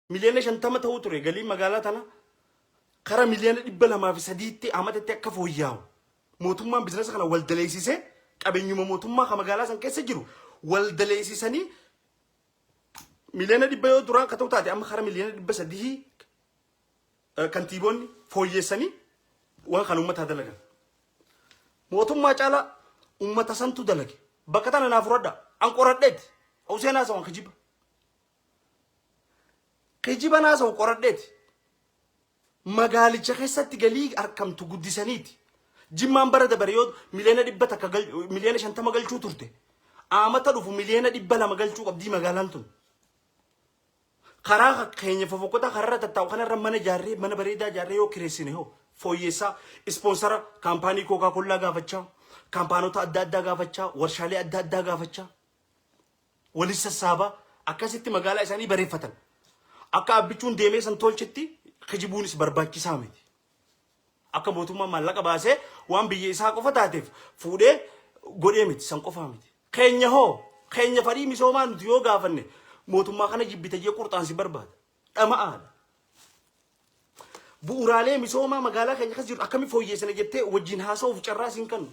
Miliyoona 50 ta'uu ture galiin magaalaa tana kara miliyoona 203tti amatatti akka fooyyaa'u mootummaan bizinasa kana wal daleessisee qabeenyuma mootummaa kan magaalaa san keessa jiru wal daleessisanii miliyoona 100 yoo duraan ka ta'u taate amma kara miliyoona 300 kantiibonni fooyyeessanii waan kana uummataa dalagan. Mootummaa caalaa uummata santu dalage. Bakka tana naa fudhadha. An qoradheeti. Huseen haasawan kijiba. Kijiba naasawu qoradheeti. Magaalicha keessatti galii arkamtu guddisaniiti. Jimmaan bara dabare yoo miliyoona 100 miliyoona 50 galchuu turte. Aamata dhufu miliyoona 200 galchuu qabdii magaalaan tun. Karaa keenya fofokkotaa kararra tattaa'u kanarra mana ijaarree mana bareedaa ijaarree yoo kireessine hoo fooyyessaa ispoonsara kaampaanii kookaa kollaa gaafachaa kaampaanota adda addaa gaafachaa warshaalee adda addaa gaafachaa walis sassaabaa akkasitti magaalaa isaanii bareeffatan. Akka abbichuun deemee san tolchetti kijibuunis barbaachisaa miti. Akka mootummaan maallaqa baasee waan biyya isaa qofa taateef fuudhee godhee miti san qofaa miti. Keenya hoo keenya fadhii misoomaa nuti yoo gaafanne mootummaa kana jibbita jee qurxaan si barbaada. Dhama'aadha. Bu'uuraalee misoomaa magaalaa keenya keessa jiru akkamitti fooyyeessina jettee wajjin haasa'uuf carraa siin kennu.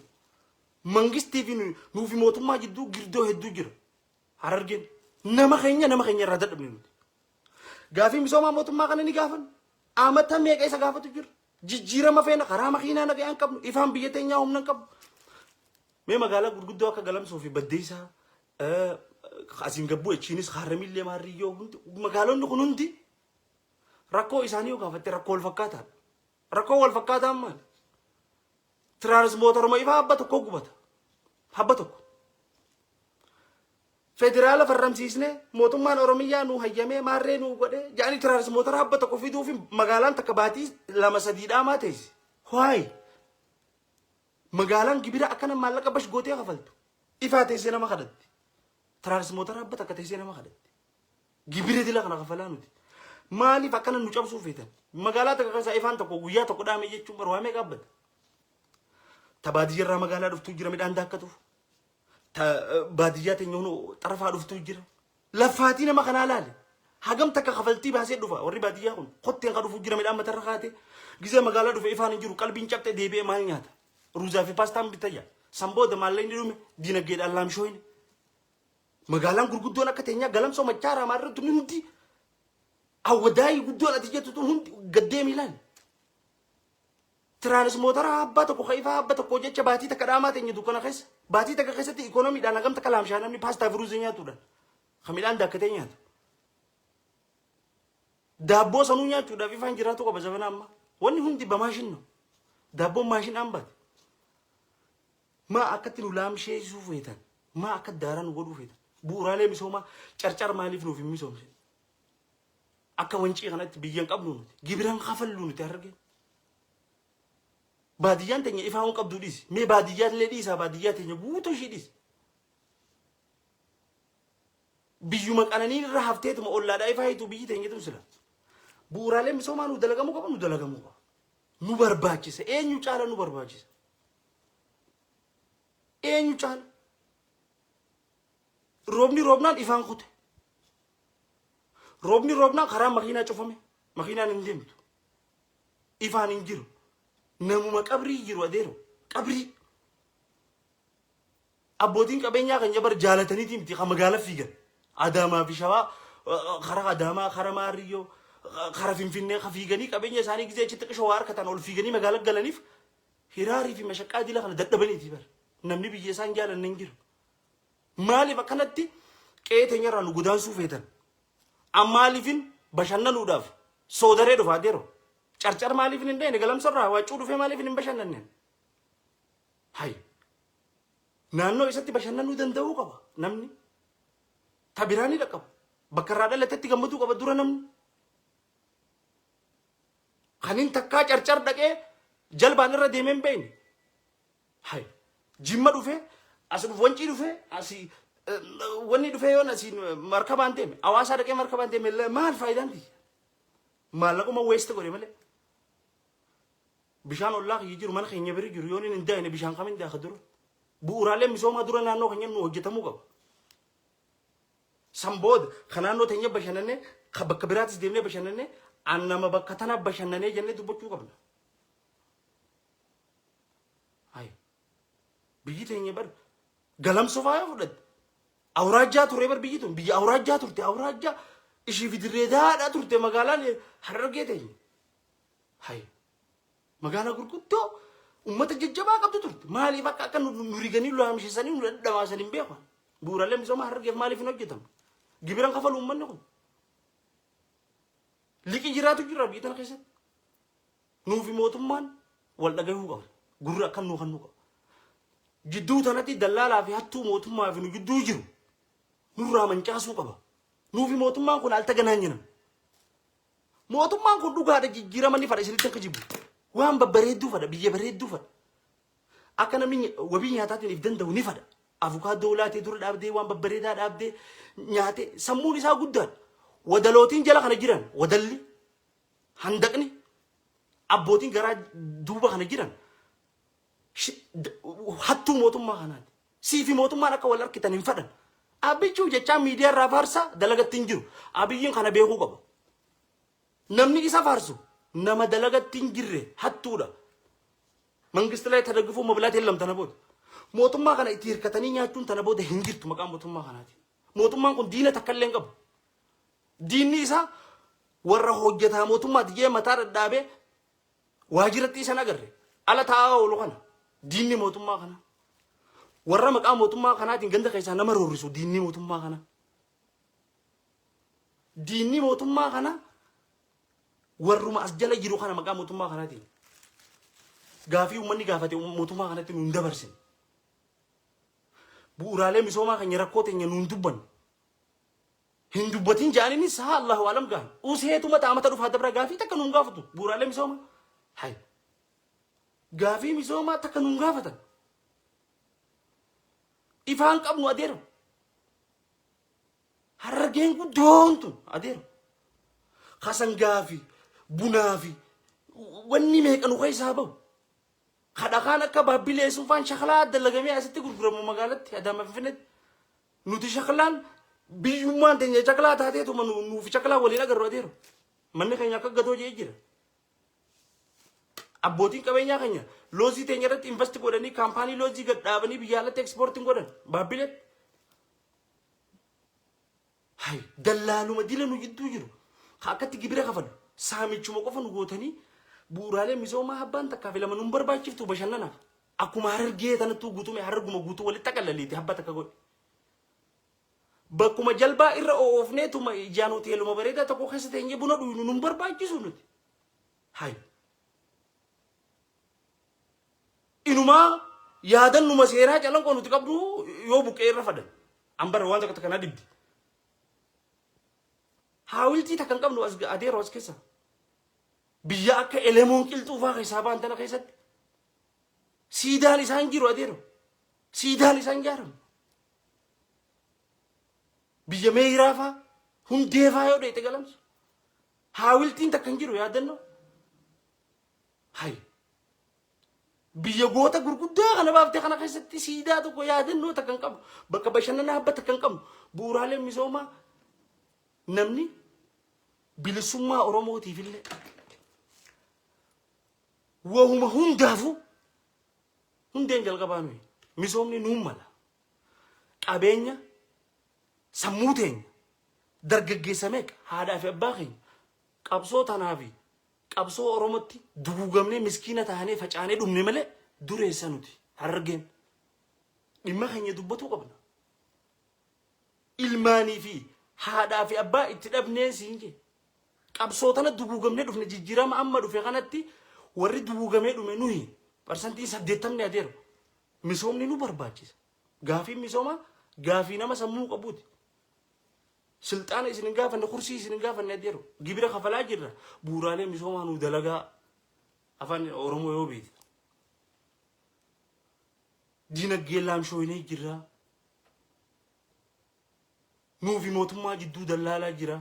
Mangistii fi nuufi mootummaa jidduu girdoo hedduu jira. Harargeen nama keenya nama keenya irraa dadhabne nuti. Gaafii misoomaa mootummaa kana ni gaafanna. Amata meeqa isa gaafatu jira. Jijjiirama feena karaa makiinaa nagayaan hin qabnu ifaan biyya teenyaa humna hin qabnu. Mee magaalaa gurguddoo akka Galamsoo fi Baddeessaa asiin gabbuu achiinis Haarramillee Maarriyyoo hundi magaalonni kun hundi rakkoo isaanii yoo gaafatte rakkoo wal fakkaataadha. Rakkoo wal fakkaataan maali? Tiraansmootaruma ifaa habba tokko gubata. Habba tokko. Federaala farramsiisnee mootummaan Oromiyyaa nuu hayyamee maarree nuu godhee jedhanii tiraansmootara habba tokko fiduuf magaalaan takka baatii lama sadii dhaamaa teessi. Why? Magaalaan gibira akkana maallaqa bash gootee kafaltu. Ifaa teessee nama kadhatti. Tiraansmootara habba takka teessee nama kadhatti. Gibira dila kana kafalaa nuti. Maaliif akkana nu cabsuu feetan? Magaalaa takka keessaa ifaan tokko guyyaa tokko dhaame jechuun bar waa meeqa abbata? Ta baadiyyarraa magaalaa dhuftuu jira midhaan daakkatuuf. Ta baadiyyaa teenya hunoo xarafaa dhuftuu jira. Laffaatii nama kanaa laale. Hagam takka kafaltii baasee dhufa warri baadiyyaa kun kotteen ka dhufuu jira midhaan matarra kaatee. Gizee magaalaa dhufe ifaan hin jiru qalbiin cabxe deebi'ee maal nyaata? Ruuzaa fi paastaan bitayya. San booda maallaqni dhume dinagdeedhaan laamshooyne. Magaalaan gurguddoon akka teenyaa galamsoo machaaraa maarra tun hundi awwadaayii guddoon ati jettu tun hundi gaddeemi ilaali. Tiraanismootara abbaa tokko ka ifaa abba tokko jecha baatii takka dhaamaa teenya dukkana keessa. Baatii takka keessatti ikoonomiidhaan hagam takka laamshaa namni paastaa fi ruuzii nyaatuudhaan. Ka midhaan daakkatee nyaatu. Daabboo sanuu nyaachuudhaaf ifaan jiraatu qaba zabana ammaa. Wanni hundi bamaashin no. Daabboon maashinaan baate. Maa akkatti nu laamsheessuu feetan? Maa akka daaraa nu godhuu feetan? Bu'uuraalee misoomaa carcar maaliif nuuf hin misoomsine? Akka wancii kanatti biyya hin qabnu nuti. Gibira hin kafallu nuti harargeen. Baadiyyaan teenya ifaa hin qabdu dhiisi. Mee baadiyyaa illee dhiisaa baadiyyaa teenya guutuu ishii dhiisi. Biyyuma qananiin irra hafteetuma ollaadhaa ifaa hiitu biyyi teenya tun sila. Bu'uuraaleen misoomaa nu dalagamuu qaba nu dalagamuu qaba. Nu barbaachisa. Eenyu caala nu barbaachisa. Eenyu caala? Roobni roobnaan ifaan kute. Roobni roobnaan karaan makiinaa cufame. Makiinaan hin deemtu. Ifaan hin jiru. Namuma qabrii jiru adeero. Qabrii. Abbootiin qabeenyaa keenya bar jaalataniitii miti kan magaala fiigan. Adaamaa fi Shawaa karaa Adaamaa, karaa Maariyyoo, karaa Finfinnee kan fiiganii qabeenya isaanii gizee achitti qishoo waa harkatan ol fiiganii magaala galaniif hiraarii fi mashaqqaa dila kana dadhabaniiti bar. Namni biyya isaan jaalanne hin jiru. Maaliif akkanatti qe'ee teenyarraa nu godaansuu feetan? Ammaaliifin bashannanuudhaaf soodaree dhufa adeero. Carcar maaliifin hin deene galamsorraa waccuu dhufee maaliifin hin bashannanne? Hay. Naannoo isatti bashannanuu danda'uu qaba namni. Ta biraa ni dhaqqaba. Bakka irraa dhalatetti gammaduu qaba dura namni. Kanin takkaa carcar dhaqee jalbaan irra deemee hin beekne. Hay. Jimma dhufee as dhufu wancii dhufee asii wanni dhufee yoon asiin markabaan deeme hawaasaa dhaqee markabaan deeme maal faayidaan tiyya? Maallaquma weeste godhe malee. Bishaan ollaa kiyya jiru mana keenya bira jiru yoon hin daayine bishaan kamin daaka dura. Bu'uuraaleen misoomaa dura naannoo keenya nu hojjetamuu qaba. San booda ka naannoo teenya bashannanee ka bakka biraatis deemnee bashannanee an nama bakka tana bashannanee jennee dubbachuu qabna. Hayi. Biyyi teenya bar galamsoo faa yoo fudhatte awuraajjaa ture bar biyyi tun biyya awuraajjaa turte awuraajjaa ishii fi dirree daadhaa turte magaalaan harargee teenya. Hayi. Magaalaa gurguddoo uummata jajjabaa qabdu turte. Maaliif akka akka nu nu riganii nu laamsheessanii nu dhadhamaasan hin beeku. Bu'uuraalee misoomaa harargeef maaliif hin hojjetamu? Gibiran kafalu uummanni kun. Liqii jiraatu jira biyya tana keessatti. Nuufi mootummaan wal dhagahuu qaba. Gurra akkan nuu kennuu qaba. Jidduu tanatti dallaalaa fi hattuu mootummaa fi nu jidduu jiru nurraa mancaasuu qaba. Nuufi mootummaan kun altaganaan jiran. Mootummaan kun dhugaadha jijjiirama ni fadha isinitti akka jibu. Waan babbareedduu fadha biyya bareedduu fadha. Akka namni wabii nyaataatiin if danda'u ni fadha. Avukaadoo laatee dura dhaabdee waan babbareedaa dhaabdee nyaatee sammuun isaa guddaadha. Wadalootiin jala kana jiran wadalli handaqni abbootiin garaa duuba kana jiran hattuu mootummaa kanaati. Siifi mootummaan akka wal arkitan hin fadhan. Abbichuu jechaa miidiyaa irraa faarsaa dalagatti hin jiru. Abiyyiin kana beekuu qaba. Namni isa faarsu nama dalagatti hin jirre hattuudha. Mangisti lay tadaggifuu mabilaat yelam tana booda. Mootummaa kana itti hirkatanii nyaachuun tana booda hin jirtu maqaa mootummaa kanaati. Mootummaan kun diina takka illee hin qabu. Diinni isaa warra hojjetaa mootummaati jee mataa dhadhaabee waajiratti isan agarre ala taa'aa oolu kana diinni mootummaa kana. Warra maqaa mootummaa kanaatiin ganda keessaa nama roorrisu diinni mootummaa kana. Diinni mootummaa kana warruma as jala jiru kana maqaa mootummaa kanaatiin. Gaafii uummanni gaafate mootummaa kanatti nuun dabarsine. Bu'uuraalee misoomaa keenya rakkoo teenya nuun dubbanne. Hin dubbatin ja'aninis haa Allahu alam gahan. Useetuma taamata dhufaa dabra gaafii takka nuun gaafatu bu'uuraalee misoomaa. Hay. Gaafii misoomaa takka nuun gaafatan. Ifaan qabnu adeera. Harargeen guddoon tun adeera. Kasangaa fi bunaa fi wanni meeqa nu keessaa bahu. Kadhakaan akka baabbilee suufaan shakalaa dalagamee asitti gurguramu magaalatti Adaama Finfinneetti. Nuti shakalaan biyyummaan teenya shakalaa taateetuma nuuf shakalaa waliin agarru adeera. Manni keenya akka gadoo jedhee jira. Abbootiin qabeenyaa keenya loozii teenya irratti investi godhanii kaampaanii loozii gad dhaabanii biyya alatti ekspoortiin godhan baabbileetti. Hay dallaaluma dila nu jidduu jiru ka akkatti gibira kafalu saamichuma qofa nu gootanii bu'uuraalee misoomaa abbaan takkaa fi lama nun barbaachiftu bashannanaaf. Akkuma harargee tanattuu guutume hararguma guutuu walitti xaqallaliiti habba takka godhi. Bakkuma jalbaa irra oo'oofneetuma ijaan hoteeluma bareedaa tokko keessa teenyee buna dhuynu nun barbaachisu nuti. Hay. Inumaa yaadannuma seenaa calanqoo nuti qabdu yoo buqqee irra fadan. An bara waan tokko takka na dhibdi. Haawiltii takka hin qabnu as adeeroo as keessa. Biyya akka elemoon qilxuu faa keessaa ba'an tana keessatti. Siidaan isaan jiru adeeroo. Siidaan isaan ijaaramu. Biyya meeyiraa faa hundee faa yoo dheete galamsu. Haawiltiin takka hin jiru yaadannoo. Hay. Biyya goota gurguddaa kana baaftee kana keessatti siidaa tokko yaadannoo takka hin qabnu. Bakka bashannanaa habba takka hin qabnu. Bu'uuraaleen misoomaa namni bilisummaa Oromootiif illee wahuma hundaafuu hundeen jalqabaa nuyi misoomni nuun mala. Qabeenya sammuu teenya dargaggeessa meeqa haadhaa fi abbaa keenya qabsoo tanaa fi Qabsoo Oromotti duguugamnee miskiina taanee facaanee dhumne malee dureessa nuti Harargeen. Dhimma keenya dubbatuu qabna. Ilmaanii fi haadhaa fi abbaa itti dhabnee siin jee. Qabsoo tana duguugamnee dhufne jijjiirama amma dhufe kanatti warri duguugamee dhume nuyi parsantiin saddeettamni adeera. Misoomni nu barbaachisa. Gaafiin misoomaa gaafii nama sammuu qabuuti. Silxaana isin hin gaafanne, kursii isin hin gaafanne adeero. Gibira kafalaa jirra. Bu'uuraalee misoomaa nuu dalagaa. Afaan Oromoo yoo beekte. Dinagdee laamshooynee jirra. Nuufi mootummaa jidduu dallaalaa jira.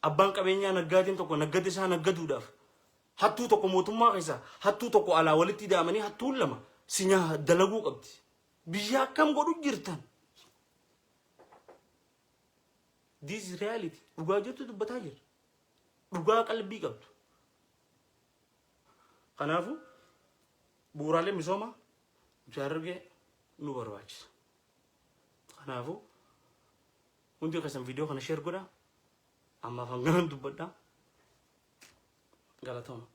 Abbaan qabeenyaa naggaadeen tokko naggada isaa naggaduudhaaf hattuu tokko mootummaa keessaa hattuu tokko alaa walitti ida'amanii hattuun lama si nyaa dalaguu qabdi. Biyya akkam godhu jirtan? This is reality. Dhugaa jirtu dubbataa jirra. Dhugaa qalbii qabdu. Kanaafuu bu'uuraalee misoomaa Harargee nu barbaachisa. Kanaafuu hundi keessan viidiyoo kana share godhaa. Ammaaf hanganan dubbadhaa. Galatooma.